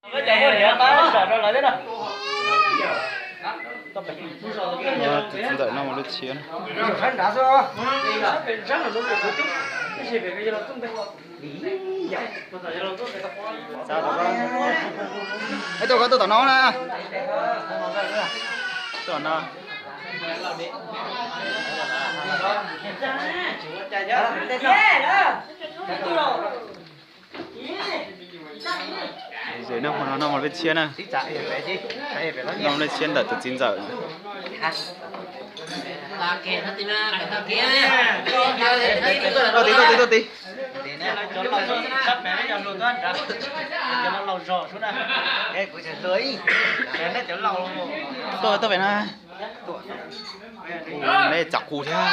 Tus txiv ntxawm no mus lub tshiab na. Ib tug koj tuaj tom no na. Tuaj no. Zem no, no mus lub tshiab na. No lub tshiab ntawm tus txiv ntxawm. Tuaj tid, tuaj tid, tuaj tid. Tuaj, tuaj pem no. Neb txav qus thiab.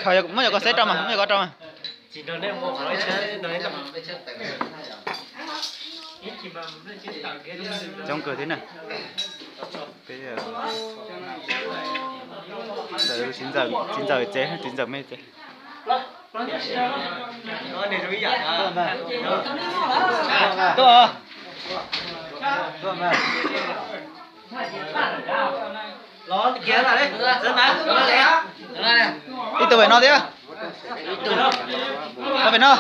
Muab yog koj xeb rau mas, muab yog koj rau mas. Coob kawg thiab na. Peb, ntawm txiv ntxawm, txiv ntxawm tsev, txiv ntxawm me tsev. Tuaj. Ib tug pem no thiab. Tau pem no.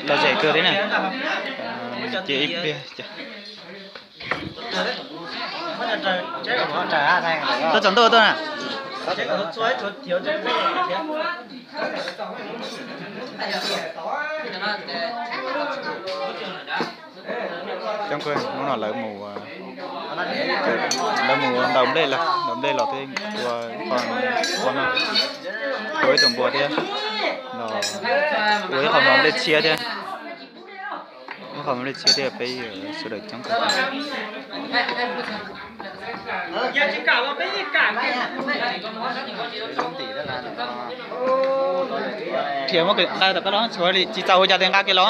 Los zem kawg thiab na. Cia ib pliag. Tuaj tsaus ntuj tuaj na. Coob kawg, hnub no lawv mus, lawv mus ntaus nplej los, ntaus nplej los thiab ua, ua no, ua ib tug npua thiab, ua ib qho mov nplej tshiab thiab. Ib qho mov nplej tshiab thiab peb sawv daws coob kawg. Khiav muab nqa tom koj los, tshuav li tsis txaus ua cas tes nqa kiag los.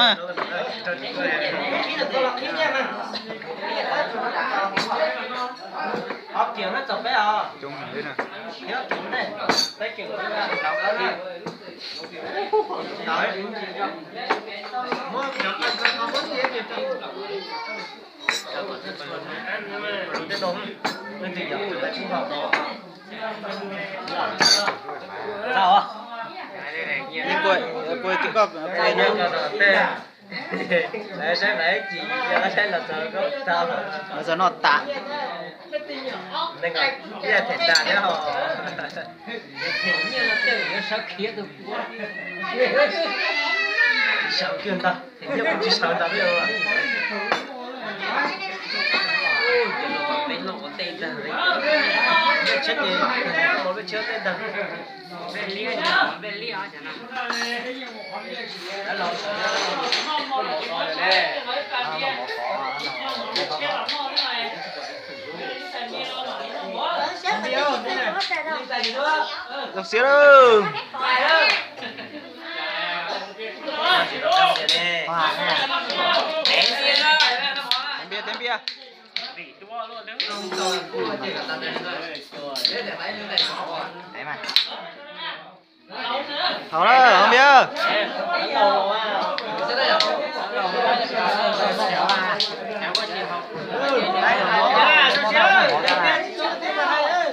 Lawv txog noj tas. Sawv kiag ntag, tsis sawv ntag. Zoo siab lawm. Npias, npias. Haus lawm, haus npias.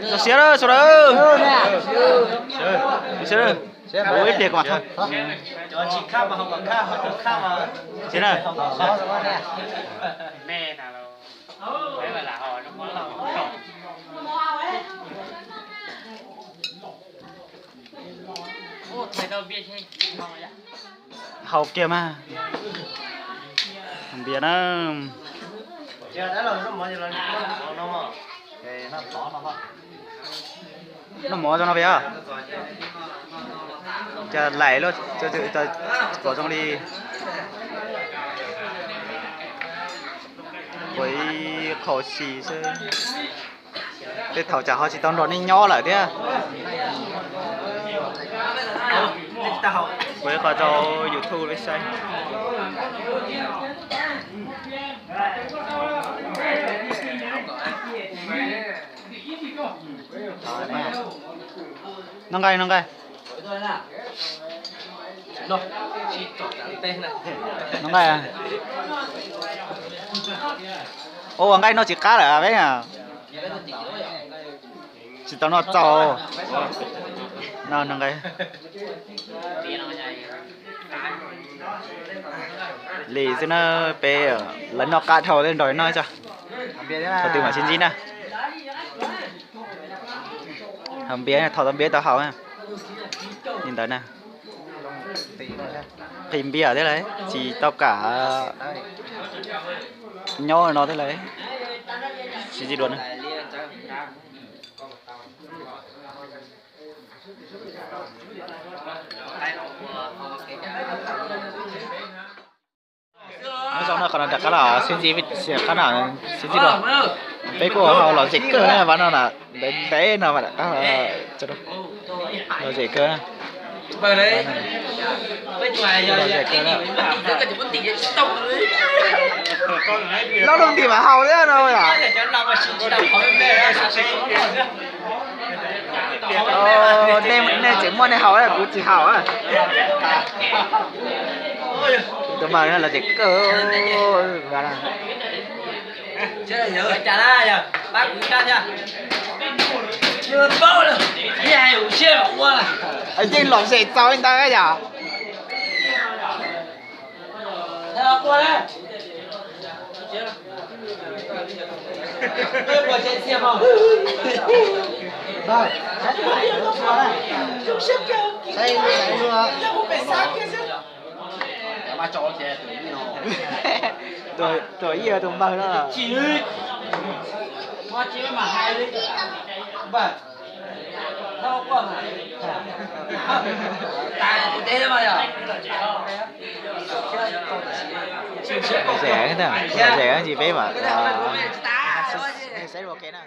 Zoo siab lawm sawv daws. Zoo siab lawm. Ua ib pliag kom tag. Siab na. Haus kiag mas. Npias na. Noj mov zoo no pes. Cas laim luaj, kom zoo li. Ua ib qho si xwb. Tej thaum tsam ho tsis tau nrog nej nyob lawm thiab. Ua ib qho rau YouTube li saib. Noj nqaij, noj nqaij. Noj nqaij. Ua nqaij noj tsis qab lawm peb na. Tsis tau noj txaus. Noj nqaij. Li xwb na, peb lawv noj qab dhau thiab nrog noj tso. Thaum twg mam sib ntsib na. Haus npias, thaum tau npias tau haus li ntawd na. Qhib npias thiab lawm tsis tau kam nyob no thiab lawm. Sib ntsib dua na. Nyob zoo no qhov no rov qab los sib ntsib, qab no sib ntsib dua. Peb kuj haus lom zem kawg na, vas no na, ntev ntev no mas rov qab lom zem kawg na. Lom zem kawg na. Loj lub ntim mas haus thiab no yom. Nej tseem muaj nej haus, kuv tsis haus. Tus mas lom zem kawg. Yeej lom zem txaus li ntawd yom. Tuam Yij tus npawg no. Lom zem, lom zem tsis peb mam saib ua ke na.